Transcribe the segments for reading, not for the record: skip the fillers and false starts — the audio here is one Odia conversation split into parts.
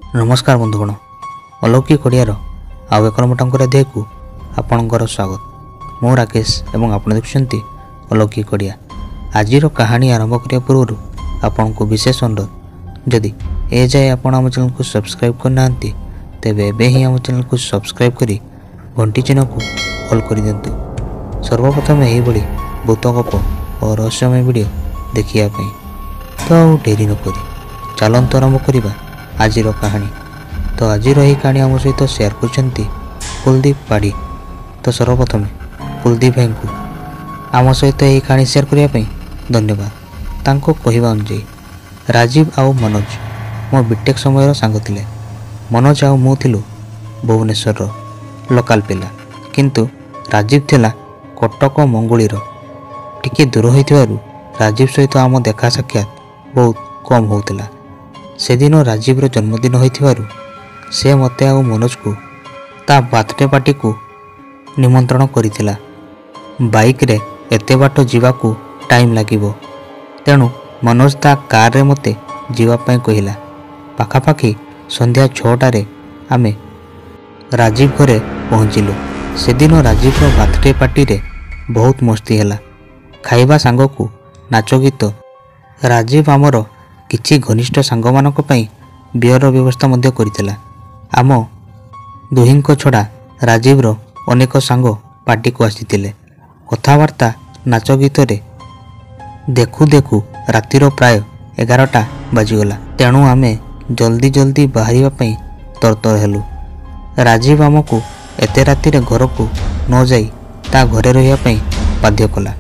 ନମସ୍କାର ବନ୍ଧୁଗଣ, ଅଲୌକିକ ଓଡ଼ିଆର ଆଉ ଏକ ମୋଟାଙ୍କର ଅଧ୍ୟାୟକୁ ଆପଣଙ୍କର ସ୍ୱାଗତ। ମୁଁ ରାକେଶ ଏବଂ ଆପଣ ଦେଖୁଛନ୍ତି ଅଲୌକିକ ଓଡ଼ିଆ। ଆଜିର କାହାଣୀ ଆରମ୍ଭ କରିବା ପୂର୍ବରୁ ଆପଣଙ୍କୁ ବିଶେଷ ଅନୁରୋଧ, ଯଦି ଏ ଯାଏ ଆପଣ ଆମ ଚ୍ୟାନେଲକୁ ସବସ୍କ୍ରାଇବ୍ କରିନାହାନ୍ତି ତେବେ ଏବେ ହିଁ ଆମ ଚ୍ୟାନେଲକୁ ସବସ୍କ୍ରାଇବ୍ କରି ଘଣ୍ଟି ଚିହ୍ନକୁ ଅଲ୍ କରିଦିଅନ୍ତୁ ସର୍ବପ୍ରଥମେ ଏହିଭଳି ଭୂତ ଗପ ଓ ରହସ୍ୟମୟ ଭିଡ଼ିଓ ଦେଖିବା ପାଇଁ। ତ ଆଉ ଡେରି ନକରି ଚାଲନ୍ତୁ ଆରମ୍ଭ କରିବା ଆଜିର କାହାଣୀ। ତ ଆଜିର ଏହି କାହାଣୀ ଆମ ସହିତ ସେୟାର କରିଛନ୍ତି କୁଲଦୀପ ପାଢ଼ୀ। ତ ସର୍ବପ୍ରଥମେ କୁଲଦୀପ ଭାଇଙ୍କୁ ଆମ ସହିତ ଏହି କାହାଣୀ ସେୟାର କରିବା ପାଇଁ ଧନ୍ୟବାଦ। ତାଙ୍କ କହିବା ଅନୁଯାୟୀ ରାଜୀବ ଆଉ ମନୋଜ ମୋ ବିଟେକ୍ ସମୟର ସାଙ୍ଗ ଥିଲେ। ମନୋଜ ଆଉ ମୁଁ ଥିଲୁ ଭୁବନେଶ୍ୱରର ଲୋକାଲ ପିଲା, କିନ୍ତୁ ରାଜୀବ ଥିଲା କଟକ ମଙ୍ଗୁଳିର। ଟିକିଏ ଦୂର ହୋଇଥିବାରୁ ରାଜୀବ ସହିତ ଆମ ଦେଖା ସାକ୍ଷାତ ବହୁତ କମ୍ ହେଉଥିଲା। ସେଦିନ ରାଜୀବର ଜନ୍ମଦିନ ହୋଇଥିବାରୁ ସେ ମୋତେ ଆଉ ମନୋଜକୁ ତା ବାର୍ଥଡେ ପାର୍ଟିକୁ ନିମନ୍ତ୍ରଣ କରିଥିଲା। ବାଇକ୍ରେ ଏତେ ବାଟ ଯିବାକୁ ଟାଇମ୍ ଲାଗିବ, ତେଣୁ ମନୋଜ ତା କାରରେ ମୋତେ ଯିବା ପାଇଁ କହିଲା। ପାଖାପାଖି ସନ୍ଧ୍ୟା 6ଟାରେ ଆମେ ରାଜୀବ ଘରେ ପହଞ୍ଚିଲୁ। ସେଦିନ ରାଜୀବର ବାର୍ଥଡେ ପାର୍ଟିରେ ବହୁତ ମସ୍ତି ହେଲା, ଖାଇବା ସାଙ୍ଗକୁ ନାଚ ଗୀତ। ରାଜୀବ ଆମର କିଛି ଘନିଷ୍ଠ ସାଙ୍ଗମାନଙ୍କ ପାଇଁ ବିୟରର ବ୍ୟବସ୍ଥା ମଧ୍ୟ କରିଥିଲା। ଆମ ଦୁହିଁଙ୍କ ଛଡ଼ା ରାଜୀବର ଅନେକ ସାଙ୍ଗ ପାର୍ଟିକୁ ଆସିଥିଲେ। କଥାବାର୍ତ୍ତା, ନାଚ ଗୀତରେ ଦେଖୁ ଦେଖୁ ରାତିର ପ୍ରାୟ 11ଟା ବାଜିଗଲା। ତେଣୁ ଆମେ ଜଲ୍ଦି ଜଲ୍ଦି ବାହାରିବା ପାଇଁ ତରତର ହେଲୁ। ରାଜୀବ ଆମକୁ ଏତେ ରାତିରେ ଘରକୁ ନ ଯାଇ ତା ଘରେ ରହିବା ପାଇଁ ବାଧ୍ୟ କଲା।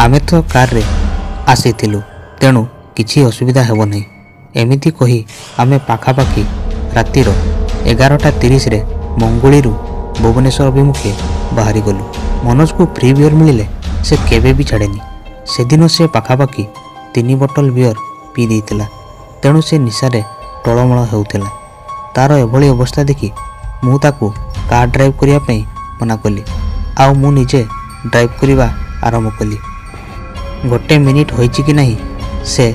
ଆମେ ତ କାରରେ ଆସିଥିଲୁ, ତେଣୁ କିଛି ଅସୁବିଧା ହେବ ନାହିଁ, ଏମିତି କହି ଆମେ ପାଖାପାଖି ରାତିର 11:30ରେ ମଙ୍ଗୁଳିରୁ ଭୁବନେଶ୍ୱର ଅଭିମୁଖେ ବାହାରିଗଲୁ। ମନୋଜକୁ ଫ୍ରି ବିୟର ମିଳିଲେ ସେ କେବେ ବି ଛାଡ଼େନି। ସେଦିନ ସେ ପାଖାପାଖି 3 ବୋଟଲ ବିୟର ପିଇ ଦେଇଥିଲା, ତେଣୁ ସେ ନିଶାରେ ଟଳମଳ ହେଉଥିଲା। ତାର ଏଭଳି ଅବସ୍ଥା ଦେଖି ମୁଁ ତାକୁ କାର୍ ଡ୍ରାଇଭ୍ କରିବା ପାଇଁ ମନା କଲି ଆଉ ମୁଁ ନିଜେ ଡ୍ରାଇଭ୍ କରିବା ଆରମ୍ଭ କଲି। ଗୋଟେ ମିନିଟ୍ ହୋଇଛି କି ନାହିଁ, ସେ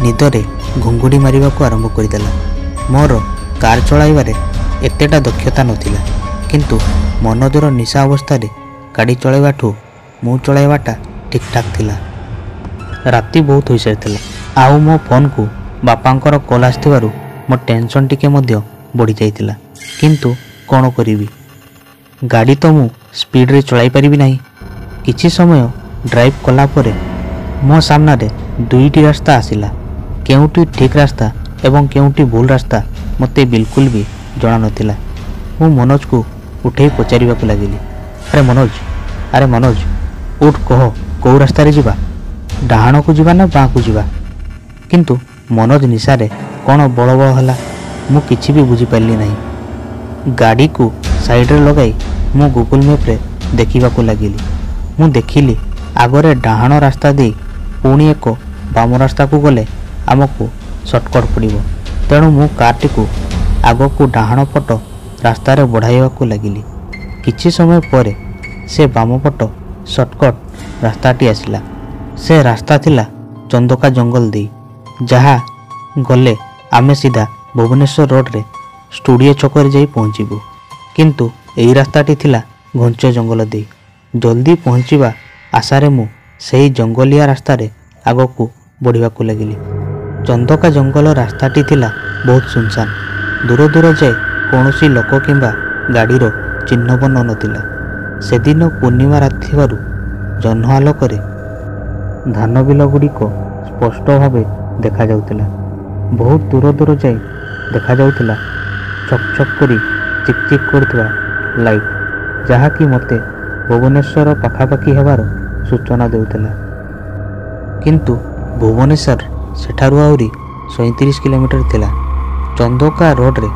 ନିଦରେ ଘୁଙ୍ଗୁଡ଼ି ମାରିବାକୁ ଆରମ୍ଭ କରିଦେଲା। ମୋର କାର୍ ଚଳାଇବାରେ ଏତେଟା ଦକ୍ଷତା ନଥିଲା, କିନ୍ତୁ ମନୋଜର ନିଶା ଅବସ୍ଥାରେ ଗାଡ଼ି ଚଳାଇବାଠୁ ମୁଁ ଚଳାଇବାଟା ଠିକ୍ଠାକ୍ ଥିଲା। ରାତି ବହୁତ ହୋଇସାରିଥିଲା ଆଉ ମୋ ଫୋନ୍କୁ ବାପାଙ୍କର କଲ୍ ଆସିଥିବାରୁ ମୋ ଟେନସନ୍ ଟିକେ ମଧ୍ୟ ବଢ଼ିଯାଇଥିଲା। କିନ୍ତୁ କ'ଣ କରିବି, ଗାଡ଼ି ତ ମୁଁ ସ୍ପିଡ଼ରେ ଚଳାଇ ପାରିବି ନାହିଁ। କିଛି ସମୟ ଡ୍ରାଇଭ୍ କଲା ପରେ ମୋ ସାମ୍ନାରେ 2ଟି ରାସ୍ତା ଆସିଲା। କେଉଁଟି ଠିକ୍ ରାସ୍ତା ଏବଂ କେଉଁଟି ଭୁଲ ରାସ୍ତା ମୋତେ ବିଲକୁଲ ବି ଜଣାନଥିଲା। ମୁଁ ମନୋଜକୁ ଉଠେଇ ପଚାରିବାକୁ ଲାଗିଲି, ଆରେ ମନୋଜ, ଆରେ ମନୋଜ, ଉଠ, କହ କେଉଁ ରାସ୍ତାରେ ଯିବା, ଡାହାଣକୁ ଯିବା ନା ବାଁକୁ ଯିବା? କିନ୍ତୁ ମନୋଜ ନିଶାରେ କ'ଣ ବଳ ବଳ ହେଲା ମୁଁ କିଛି ବି ବୁଝିପାରିଲି ନାହିଁ। ଗାଡ଼ିକୁ ସାଇଡ଼ରେ ଲଗାଇ ମୁଁ ଗୁଗୁଲ ମ୍ୟାପ୍ରେ ଦେଖିବାକୁ ଲାଗିଲି। ମୁଁ ଦେଖିଲି ଆଗରେ ଡାହାଣ ରାସ୍ତା ଦେଇ ପୁଣି ଏକ ବାମ ରାସ୍ତାକୁ ଗଲେ ଆମକୁ ସର୍ଟକଟ୍ ପଡ଼ିବ। ତେଣୁ ମୁଁ କାର୍ଟିକୁ ଆଗକୁ ଡାହାଣ ପଟ ରାସ୍ତାରେ ବଢ଼ାଇବାକୁ ଲାଗିଲି। କିଛି ସମୟ ପରେ ସେ ବାମ ପଟ ସର୍ଟକଟ୍ ରାସ୍ତାଟି ଆସିଲା। ସେ ରାସ୍ତା ଥିଲା ଚନ୍ଦକା ଜଙ୍ଗଲ ଦେଇ, ଯାହା ଗଲେ ଆମେ ସିଧା ଭୁବନେଶ୍ୱର ରୋଡ଼ରେ ଷ୍ଟୁଡ଼ିଓ ଛକରେ ଯାଇ ପହଞ୍ଚିବୁ। କିନ୍ତୁ ଏହି ରାସ୍ତାଟି ଥିଲା ଘଞ୍ଚ ଜଙ୍ଗଲ ଦେଇ। ଜଲ୍ଦି ପହଞ୍ଚିବା ଆଶାରେ ମୁଁ ସେହି ଜଙ୍ଗଲିଆ ରାସ୍ତାରେ ଆଗକୁ ବଢ଼ିବାକୁ ଲାଗିଲି। ଚନ୍ଦକା ଜଙ୍ଗଲ ରାସ୍ତାଟି ଥିଲା ବହୁତ ସୁନସାନ। ଦୂର ଦୂର ଯାଏ କୌଣସି ଲୋକ କିମ୍ବା ଗାଡ଼ିର ଚିହ୍ନବର୍ଣ୍ଣ ନଥିଲା। ସେଦିନ ପୂର୍ଣ୍ଣିମା ରାତି ଥିବାରୁ ଜହ୍ନ ଆଲୋକରେ ଧାନ ବିଲ ଗୁଡ଼ିକ ସ୍ପଷ୍ଟ ଭାବେ ଦେଖାଯାଉଥିଲା। ବହୁତ ଦୂର ଦୂର ଯାଏ ଦେଖାଯାଉଥିଲା ଛକ୍ ଛକ୍ କରି ଚିକ୍ ଚିକ୍ କରୁଥିବା ଲାଇଟ୍, ଯାହାକି ମୋତେ ଭୁବନେଶ୍ୱର ପାଖାପାଖି ହେବାର ସୂଚନା ଦେଉଥିଲା। କିନ୍ତୁ ଭୁବନେଶ୍ୱର ସେଠାରୁ ଆହୁରି 37 କିଲୋମିଟର ଥିଲା। ଚନ୍ଦକା ରୋଡ଼ରେ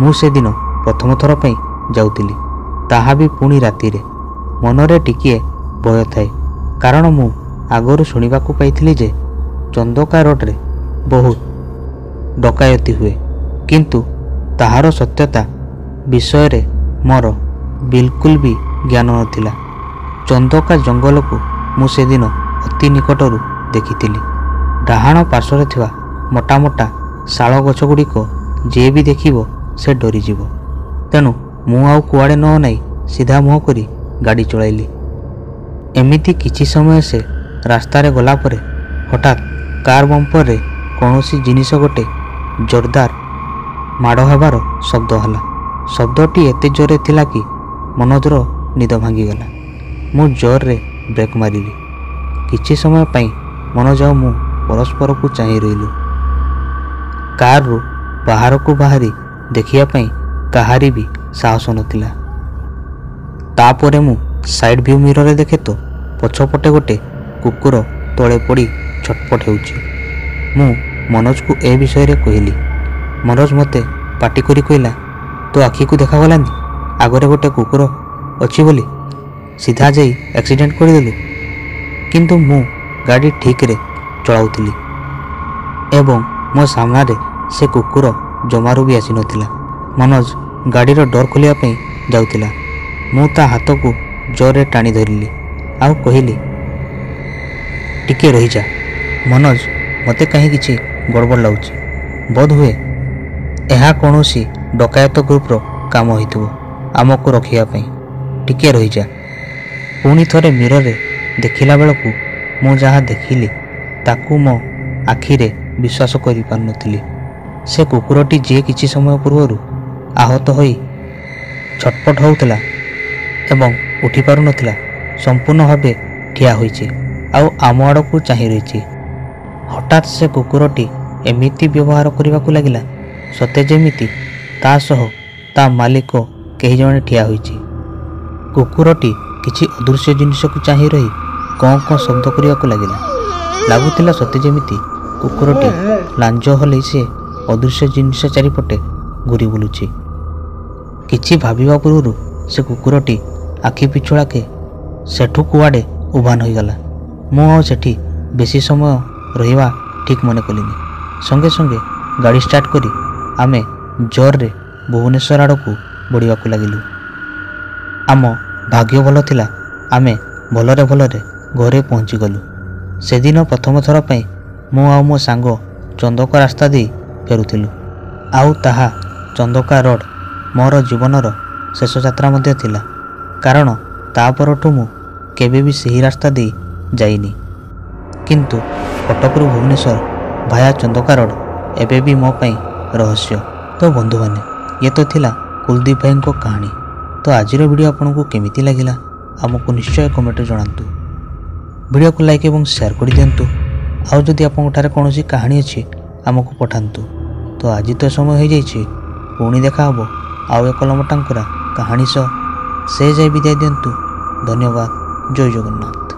ମୁଁ ସେଦିନ ପ୍ରଥମ ଥର ପାଇଁ ଯାଉଥିଲି, ତାହା ବି ପୁଣି ରାତିରେ। ମନରେ ଟିକିଏ ଭୟ ଥାଏ, କାରଣ ମୁଁ ଆଗରୁ ଶୁଣିବାକୁ ପାଇଥିଲି ଯେ ଚନ୍ଦକା ରୋଡ଼ରେ ବହୁତ ଡକାୟତି ହୁଏ। କିନ୍ତୁ ତାହାର ସତ୍ୟତା ବିଷୟରେ ମୋର ବିଲକୁଲ ବି ଜ୍ଞାନ ନଥିଲା। ଚନ୍ଦକା ଜଙ୍ଗଲକୁ ମୁଁ ସେଦିନ ଅତି ନିକଟରୁ ଦେଖିଥିଲି। ଡାହାଣ ପାର୍ଶ୍ୱରେ ଥିବା ମୋଟା ମୋଟା ଶାଳ ଗଛଗୁଡ଼ିକ ଯିଏ ବି ଦେଖିବ ସେ ଡରିଯିବ। ତେଣୁ ମୁଁ ଆଉ କୁଆଡ଼େ ନ ଅନାଇ ସିଧା ମୁହଁ କରି ଗାଡ଼ି ଚଳାଇଲି। ଏମିତି କିଛି ସମୟ ସେ ରାସ୍ତାରେ ଗଲା ପରେ ହଠାତ୍ କାର୍ ବମ୍ପରରେ କୌଣସି ଜିନିଷ ଗୋଟେ ଜୋରଦାର ମାଡ଼ ହେବାର ଶବ୍ଦ ହେଲା। ଶବ୍ଦଟି ଏତେ ଜୋରରେ ଥିଲା କି ମନୋଜର ନିଦ ଭାଙ୍ଗିଗଲା। ମୁଁ ଜୋରରେ ବ୍ରେକ୍ ମାରିଲି। କିଛି ସମୟ ପାଇଁ ମନୋଜ ଆଉ ମୁଁ ପରସ୍ପରକୁ ଚାହିଁ ରହିଲୁ। କାର୍ରୁ ବାହାରକୁ ବାହାରି ଦେଖିବା ପାଇଁ କାହାରି ବି ସାହସ ନଥିଲା। ତାପରେ ମୁଁ ସାଇଡ଼୍ ଭ୍ୟୁ ମିରରରେ ଦେଖେ ତ ପଛପଟେ ଗୋଟେ କୁକୁର ତଳେ ପଡ଼ି ଛଟପଟ ହେଉଛି। ମୁଁ ମନୋଜକୁ ଏ ବିଷୟରେ କହିଲି। ମନୋଜ ମୋତେ ପାଟି କରି କହିଲା, ତୋ ଆଖିକୁ ଦେଖାଗଲାନି ଆଗରେ ଗୋଟେ କୁକୁର ଅଛି ବୋଲି? ସିଧା ଯାଇ ଆକ୍ସିଡେଣ୍ଟ କରିଦେଲୁ। କିନ୍ତୁ ମୁଁ ଗାଡ଼ି ଠିକରେ ଚଳାଉଥିଲି ଏବଂ ମୋ ସାମ୍ନାରେ ସେ କୁକୁର ଜମାରୁ ବି ଆସିନଥିଲା। ମନୋଜ ଗାଡ଼ିର ଡୋର୍ ଖୋଲିବା ପାଇଁ ଯାଉଥିଲା। ମୁଁ ତା ହାତକୁ ଜୋରରେ ଟାଣି ଧରିଲି ଆଉ କହିଲି, ଟିକେ ରହିଯା ମନୋଜ, ମୋତେ କାହିଁ କିଛି ଗଡ଼ବଡ଼ ଲାଗୁଛି। ବୋଧହୁଏ ଏହା କୌଣସି ଡକାୟତ ଗ୍ରୁପର କାମ ହୋଇଥିବ ଆମକୁ ରଖିବା ପାଇଁ। ଟିକେ ରହିଯା। ପୁଣି ଥରେ ମିରରରେ ଦେଖିଲା ବେଳକୁ ମୁଁ ଯାହା ଦେଖିଲି ତାକୁ ମୋ ଆଖିରେ ବିଶ୍ୱାସ କରିପାରୁନଥିଲି। ସେ କୁକୁରଟି ଯିଏ କିଛି ସମୟ ପୂର୍ବରୁ ଆହତ ହୋଇ ଛଟପଟ ହେଉଥିଲା ଏବଂ ଉଠି ପାରୁନଥିଲା, ସମ୍ପୂର୍ଣ୍ଣ ଭାବେ ଠିଆ ହୋଇଛି ଆଉ ଆମ ଆଡ଼କୁ ଚାହିଁ ରହିଛି। ହଠାତ୍ ସେ କୁକୁରଟି ଏମିତି ବ୍ୟବହାର କରିବାକୁ ଲାଗିଲା ସତେ ଯେମିତି ତା ସହ ତା ମାଲିକ କେହି ଜଣେ ଠିଆ ହୋଇଛି। କୁକୁରଟି କିଛି ଅଦୃଶ୍ୟ ଜିନିଷକୁ ଚାହିଁ ରହି କଁ କଁ ଶବ୍ଦ କରିବାକୁ ଲାଗିଲା। ଲାଗୁଥିଲା ସତେ ଯେମିତି କୁକୁରଟି ଲାଞ୍ଜ ହଲେଇ ସେ ଅଦୃଶ୍ୟ ଜିନିଷ ଚାରିପଟେ ଘୁରି ବୁଲୁଛି। କିଛି ଭାବିବା ପୂର୍ବରୁ ସେ କୁକୁରଟି ଆଖି ପିଛୁଳାକେ ସେଠୁ କୁଆଡ଼େ ଉଭାନ ହୋଇଗଲା। ମୁଁ ଆଉ ସେଠି ବେଶୀ ସମୟ ରହିବା ଠିକ୍ ମନେ କଲିନି। ସଙ୍ଗେ ସଙ୍ଗେ ଗାଡ଼ି ଷ୍ଟାର୍ଟ କରି ଆମେ ଜୋରରେ ଭୁବନେଶ୍ୱର ଆଡ଼କୁ ବଢ଼ିବାକୁ ଲାଗିଲୁ। ଆମ ଭାଗ୍ୟ ଭଲ ଥିଲା, ଆମେ ଭଲରେ ଭଲରେ ଘରେ ପହଞ୍ଚିଗଲୁ। ସେଦିନ ପ୍ରଥମ ଥର ପାଇଁ ମୁଁ ଆଉ ମୋ ସାଙ୍ଗ ଚନ୍ଦକା ରାସ୍ତା ଦେଇ ଫେରୁଥିଲୁ, ଆଉ ତାହା ଚନ୍ଦକା ରୋଡ଼ ମୋର ଜୀବନର ଶେଷ ଯାତ୍ରା ମଧ୍ୟ ଥିଲା, କାରଣ ତା ପରଠୁ ମୁଁ କେବେ ବି ସେହି ରାସ୍ତା ଦେଇ ଯାଇନି। କିନ୍ତୁ କଟକରୁ ଭୁବନେଶ୍ୱର ଭାୟା ଚନ୍ଦକା ରୋଡ଼ ଏବେ ବି ମୋ ପାଇଁ ରହସ୍ୟ। ତ ବନ୍ଧୁମାନେ, ଇଏ ତ ଥିଲା କୁଲଦୀପ ଭାଇଙ୍କ କାହାଣୀ। ତ ଆଜିର ଭିଡ଼ିଓ ଆପଣଙ୍କୁ କେମିତି ଲାଗିଲା ଆମକୁ ନିଶ୍ଚୟ କମେଣ୍ଟରେ ଜଣାନ୍ତୁ। ଭିଡ଼ିଓକୁ ଲାଇକ୍ ଏବଂ ସେୟାର କରିଦିଅନ୍ତୁ। ଆଉ ଯଦି ଆପଣଙ୍କ ଠାରେ କୌଣସି କାହାଣୀ ଅଛି ଆମକୁ ପଠାନ୍ତୁ। ତ ଆଜି ତ ସମୟ ହୋଇଯାଇଛି, ପୁଣି ଦେଖା ହେବ ଆଉ ଏକ ଲମଟାଙ୍କୁରା କାହାଣୀ ସହ। ସେ ଯାଏ ବିଦାୟ ଦିଅନ୍ତୁ। ଧନ୍ୟବାଦ। ଜୟ ଜଗନ୍ନାଥ।